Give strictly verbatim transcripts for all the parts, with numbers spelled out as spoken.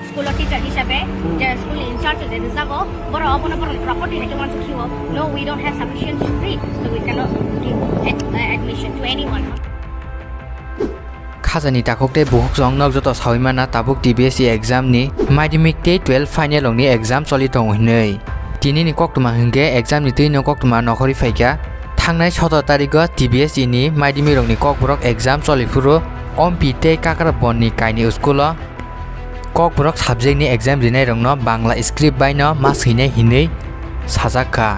School o teacher hisabe, je school ni in charge je rijago, borok obono borok ni property hai khe uansuk khiwo. No, we don't have sufficient seat, so we cannot give ad- uh, admission to anyone. Khajani takhuk tei bukhuk song nok joto sawi mana tabuk T B S E exam ni madhyamik tei twelve final rok ni exam choli tongo hinwi. Tini ni koktwma hinkhe exam ni twi no koktwma nokhorwi phaikha. Thangnai sotoro tarigo T B S E ni madhyamik rok ni kokborok exam choli phuru Ompi tei Kakrabon ni kaini school o kokborok subject ni exam rinai rokno Bangla script bai no ma swinai hinwi sajak kha.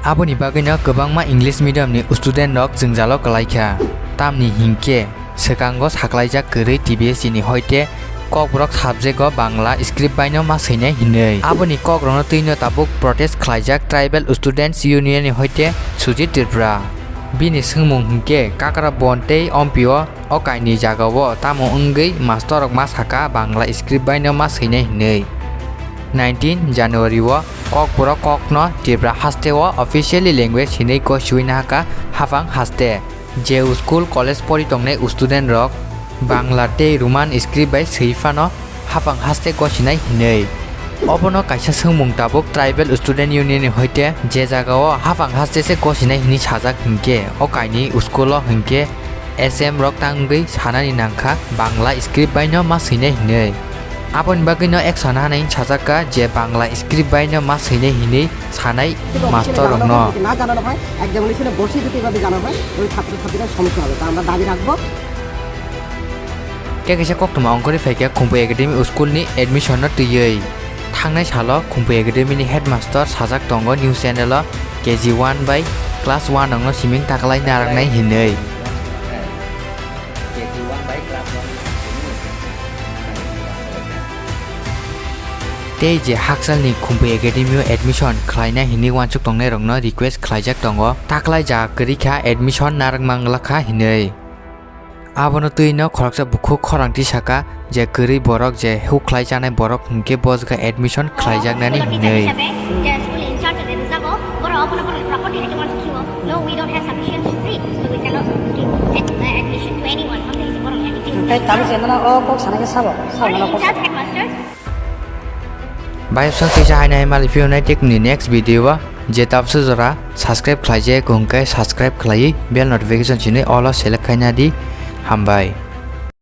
Aboni bagwi no kwbangma English medium ni student rok jwngjalo kwlai kha. Tamni hinkhe swkango saklaijak kwrwi T B S E ni hoite kokborok subject o Bangla script bai no ma swinai hinwi. Aboni kokrokno twi no tabuk protest khlaijak Tribal Students Union ni hoite Sujit Tripura. Bini swngmung hinkhe Kakrabon tei Ompi o o kaini jagao tamo wngwi mastor rok ma saka Bangla script bai no ma swinai hinwi. Nineteen January o kokborok kokno Tripura haste o officially language hinwi gosiwi nahaka haphang haste. Je school college pori tongnai student rok Bangla tei Roman script bai swi phano haphang haste gosinai hinwi. Obono kaisa swngmung tabuk Tribal Student Union ni hoite je jagao haphang haste se gosinai hinwi sajak hinkhe o kaini school o hinkhe S M rok tangwi sanani nangkha Bangla script bai no ma swinai hinwi. Aboni bagwi no action hanai sajak kha je Bangla script bai no ma swinai hinwi sanai mastor rokno. না জানানো হয়, এক্সামিনেশনে বসে যদি এভাবে জানানো হয়, ওই ছাত্রছাত্রীরা সমস্যা হবে। তা আমরা দাবি রাখবো। Tei kaisa koktwma ongkhorwi phaikha Khumpui Academy school ni admission no twiwi. Thangnai salo Khumpui Academy ni headmaster sajak tongo news channel o K G one bai class one rokno siming taklai narwknai hinwi. Tei je hakchalni Khumpui Academy o admission khlaina hinwi uansuk tongnai rokno request khlaijak tongo, taklai ja kwrwi kha admission narwk manglak kha hinwi. Abono twi no khoroksa bukhuk khorang tisaka je kwrwi borok je huk khlai chanai borok hinkhe bo jaga admission khlaijaknani hinwi. Tei tabuk se nana o kok sana khe sabo, sabo nana kok. Bai bwswk tisa haino hai mali phiyonai tei next video o je tabuk se jora subscribe khlaijak hwnkhe subscribe khlaiwi bell notification sinwi all o select khaina di. Hambai.